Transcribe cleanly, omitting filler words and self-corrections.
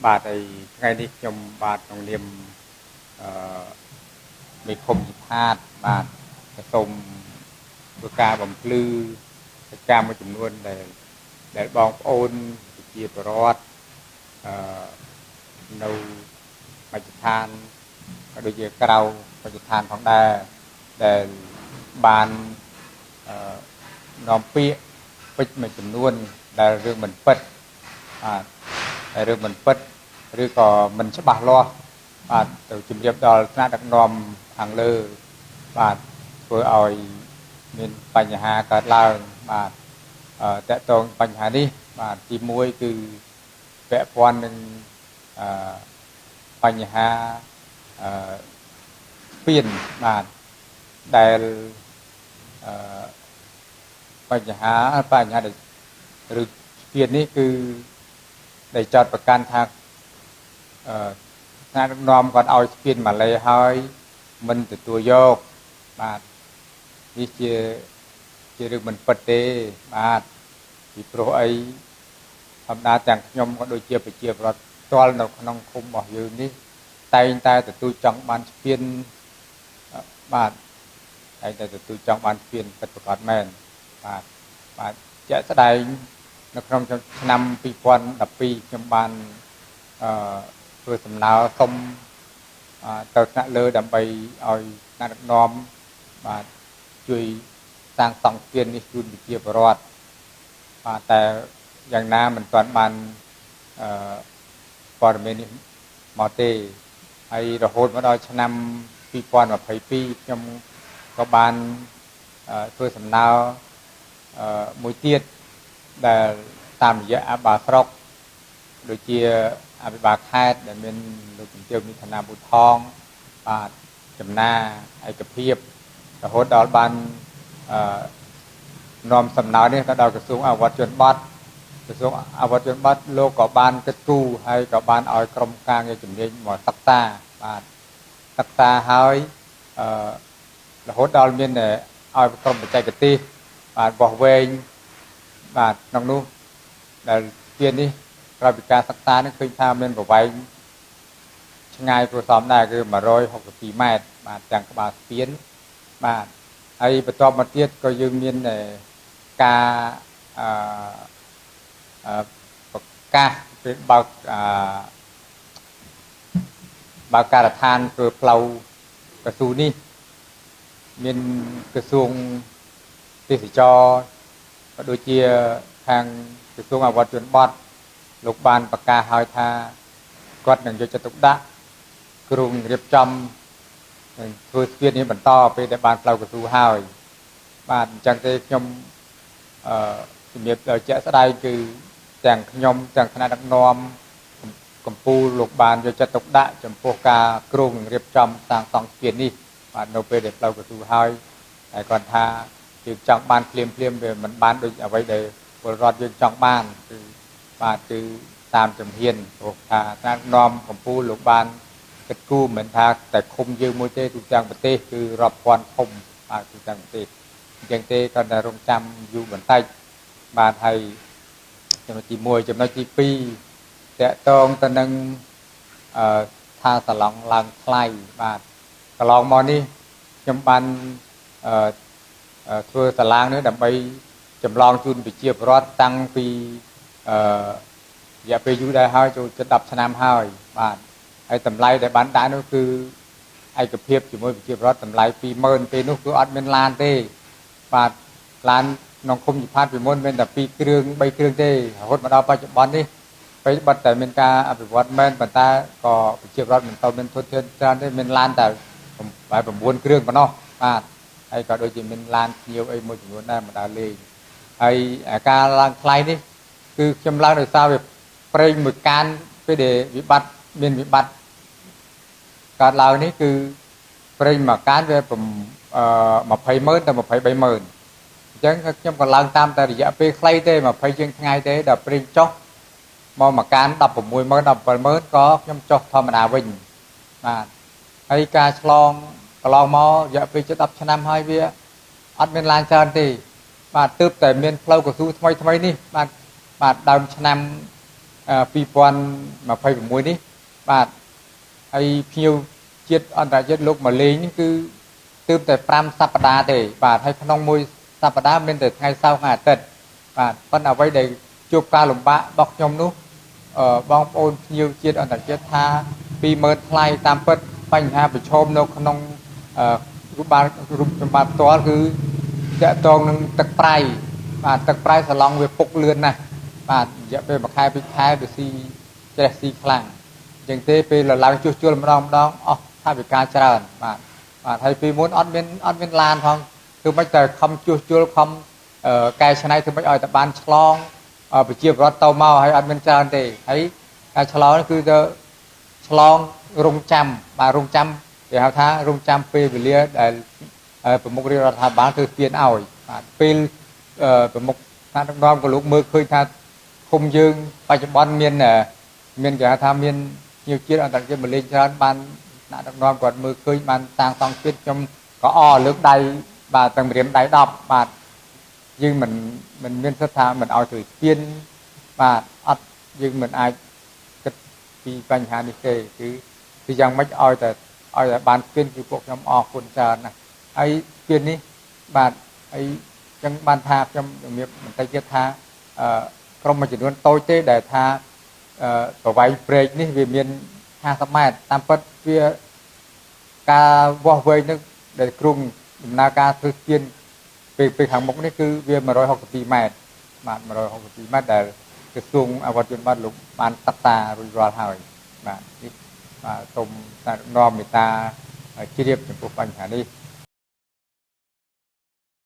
បាទហើយថ្ងៃនេះខ្ញុំបាទក្នុងនាមអឺមេឃុំជីផាតបាទសូមធ្វើការបំភ្លឺកិច្ចការមួយចំនួនដែលបងប្អូនប្រជាពលរដ្ឋអឺនៅមជ្ឈដ្ឋានក៏ដូចជាក្រៅមជ្ឈដ្ឋានផងដែរដែលបានអឺនាំពាក្យពេចមួយចំនួនដែលរឿងមិនពិតបាទតែរឿងមិនពិតឬក៏មិនច្បាស់លាស់បាទទៅជម្រាបដល់ថ្នាក់ដឹកនាំខាងលើបាទធ្វើឲ្យមានបញ្ហាកើតឡើងបាទតកតងបញ្ហានេះបាទទី1គឺពាក់ព័ន្ធនឹងបញ្ហាស្ពានបាទដែលបញ្ហាដែលឬស្ពាននេះគឺដែលចោតប្រកាន់ថាថ្នាក់ដឹកនាំគាត់ឲ្យស្ពានម៉ាឡេហើយមិនទទួលយកបាទនេះជារឿងមិនពិតទេបាទពីព្រោះអីធម្មតាទាំងខ្ញុំក៏ដូចជាប្រជាពលរដ្ឋផ្ទាល់នៅក្នុងឃុំរបស់យើងនេះតែងតែទទួលចង់បានស្ពានបាទតែងតែទទួលចង់បានស្ពានពិតប្រាកដមែនបាទបាទជាក់ស្ដែងនៅក្នុងឆ្នាំ2012ខ្ញុំបានធ្វើសំណើសុំទៅថ្នាក់លើដើម្បីឲ្យថ្នាក់ដឹកនាំបាទជួយសាងសង់ស្ពាននេះជូនប្រជាពលរដ្ឋបាទតែយ៉ាងណាមិនទាន់បានព័ត៌មាននេះមកទេហើយរហូតមកដល់ឆ្នាំ2022ខ្ញុំក៏បានធ្វើសំណើមួយទៀតដែលតាមរយៈអភិបាលស្រុកដូចជាអភិបាលខេត្តដែលមានលោកជំទាវមិថុនាប៊ូថងបាទចំណាឯកភាពរហូតដល់បាននាំសំណើនេះទៅដល់ក្រសួងអវត្តជនបទក្រសួងអវត្តជនបទលោកក៏បានគិតគូរហើយក៏បានឲ្យក្រុមការងារជំនាញមកសិក្សាបាទសិក្សាហើយរហូតដល់មានឲ្យក្រុមបច្ចេកទេសបាទវាស់វែងបាទក្នុងនោះដែលស្ពាននេះក្រោយពីការសិក្សានេះឃើញថាមានប្រវែងឆ្ងាយគួរសមដែរគឺ162ម៉ែត្របាទទាំងក្បាលស្ពានបាទហើយបន្ទាប់មកទៀតក៏យើងមានការប្រកាសពេលបើកការដ្ឋានធ្វើផ្លូវកស៊ូនេះមានក្រសួងទេសចរក៏ដូចជាខាងក្រសួងអវត្តជនបទលោកបានប្រកាសហើយថាគាត់នឹងយកចិត្តទុកដាក់គ្រោងរៀបចំនឹងធ្វើស្ពាននេះបន្តពេលដែលបានផ្លូវកស៊ូហើយបាទអញ្ចឹងទេខ្ញុំជំរាបដល់ជាក់ស្ដែងគឺទាំងខ្ញុំទាំងថ្នាក់ដឹកនាំកម្ពុជាលោកបានយកចិត្តទុកដាក់ចំពោះការគ្រោងរៀបចំសាងសង់ស្ពាននេះបាទនៅពេលដែលផ្លូវកស៊ូហើយតែគាត់ថាយើងចង់បានភ្លាមភ្លាមវាមិនបានដូចអ្វីដែលពលរដ្ឋយើងចង់បានគឺបាទគឺតាមជំហានព្រោះថាថ្នាក់នាំកម្ពុជាលោកបានគិតគូរមិនថាតែឃុំយើងមួយទេទូទាំងប្រទេសគឺរាប់ពាន់ឃុំបាទទូទាំងប្រទេសអញ្ចឹងទេគាត់តែរងចាំយូរបន្តិចបាទហើយចំណុចទី1ចំណុចទី2តកតងទៅនឹងថាសាឡង់ឡើងថ្លៃបាទកន្លងមកនេះខ្ញុំបានធ្វើសាឡាងនេះដើម្បីចម្លងជូនប្រជាពលរដ្ឋតាំងពីរយៈពេលយូរដែរហើយចូលជិត10ឆ្នាំហើយបាទហើយតម្លៃដែលបានដាក់នោះគឺឯកភាពជាមួយប្រជាពលរដ្ឋតម្លៃ20000ពេលនោះគឺអត់មានឡានទេបាទឡានក្នុងឃុំជីផាតពីមុនមានតែ2គ្រឿង3គ្រឿងទេរហូតមកដល់បច្ចុប្បន្ននេះពេលបិទតែមានការអភិវឌ្ឍមែនប៉ុន្តែក៏ប្រជាពលរដ្ឋមិនទៅមានធនធានច្រើនទេមានឡានតែ9គ្រឿងប៉ុណ្ណោះបាទហើយក៏ដូចជាមានឡានភ្ញៀវអីមួយចំនួនដែរមកដើរលេងហើយការឡើងថ្លៃនេះគឺខ្ញុំឡើងដោយសារវាប្រេងមួយកានពេលដែលវិបត្តិមានវិបត្តិកើតឡើងនេះគឺប្រេងមួយកានវា200,000ទៅ230,000អញ្ចឹងខ្ញុំក៏ឡើងតាមតែរយៈពេលខ្លីទេ20ជាងថ្ងៃទេដល់ប្រេងចុះមកមួយកាន160,000 170,000ក៏ខ្ញុំចុះធម្មតាវិញបាទហើយការឆ្លងកន្លងមករយៈពេលជិត10ឆ្នាំហើយវាអត់មានឡានច្រើនទេបាទទើបតែមានផ្លូវកស៊ូថ្មីថ្មីនេះបាទបាទដើមឆ្នាំ 2026នេះបាទហើយភ្ញៀវជាតិអន្តរជាតិលោកមកលេងនេះគឺទើបតែ5សប្តាហ៍ទេបាទហើយក្នុងមួយសប្តាហ៍មានតែថ្ងៃសៅរ៍ថ្ងៃអាទិត្យបាទប៉ុន្តែអ្វីដែលជួបការលំបាករបស់ខ្ញុំនោះបងប្អូនភ្ញៀវជាតិអន្តរជាតិថា20000ថ្លៃតាមពិតបញ្ហាប្រឈមនៅក្នុងរូបបាទរូបសម្បត្តិផ្ទាល់គឺតកតងនឹងទឹកប្រៃបាទទឹកប្រៃសឡង់វាពុកលឿនណាស់បាទរយៈពេលមួយខែពីរខែវាស៊ីច្រេះស៊ីខ្លាំងអញ្ចឹងទេពេលឡើងជួសជុលម្ដងម្ដងអស់ថវិកាច្រើនបាទបាទហើយពីមុនអត់មានឡានផងគឺមិនតែខំជួសជុលខំកែច្នៃធ្វើមិនឲ្យតែបានឆ្លងប្រជាពលរដ្ឋទៅមកហើយអត់មានច្រើនទេហើយការឆ្លងគឺទៅឆ្លងរងចាំបាទរងចាំគេហៅថារងចាំពេលវេលាដែលប្រមុខរាជរដ្ឋាភិបាលធ្វើស្ពានឲ្យបាទពេលប្រមុខថ្នាក់ដឹកនាំក៏លោកមើលឃើញថាឃុំយើងបច្ចុប្បន្នមានគេហៅថាមានភ្ញៀវជាតិអន្តរជាតិមកលេងច្រើនបានថ្នាក់ដឹកនាំគាត់មើលឃើញបានសាងសង់ស្ពានខ្ញុំក៏អលើកដៃបាទទាំងម្រាមដៃ10បាទយើងមិនមានសិទ្ធិថាមិនឲ្យធ្វើស្ពានបាទអត់យើងមិនអាចគិតពីបញ្ហានេះទេគឺយ៉ាងម៉េចឲ្យតែបានស្ពានគឺពួកខ្ញុំអរគុណច្រើនណាស់ហើយស្ពាននេះបាទហើយចឹងបានថាខ្ញុំជំរាបបន្តិចទៀតថាក្រុមមួយចំនួនតូចទេដែលថាប្រវែងព្រែកនេះវាមាន50ម៉ែត្រតាមពិតវាការវាស់វែងនឹងដែលគ្រោងដំណើរការធ្វើស្ពានពេលខាងមុខនេះគឺវា162ម៉ែត្របាទ162ម៉ែត្រដែលក្រសួងអវត្តជនបទលោកបានសិក្សារួចរាល់ហើយបាទនេះបាទសូមថ្នាក់ដឹកនាំមេត្តាជ្រាបចំពោះបញ្ហានេះ។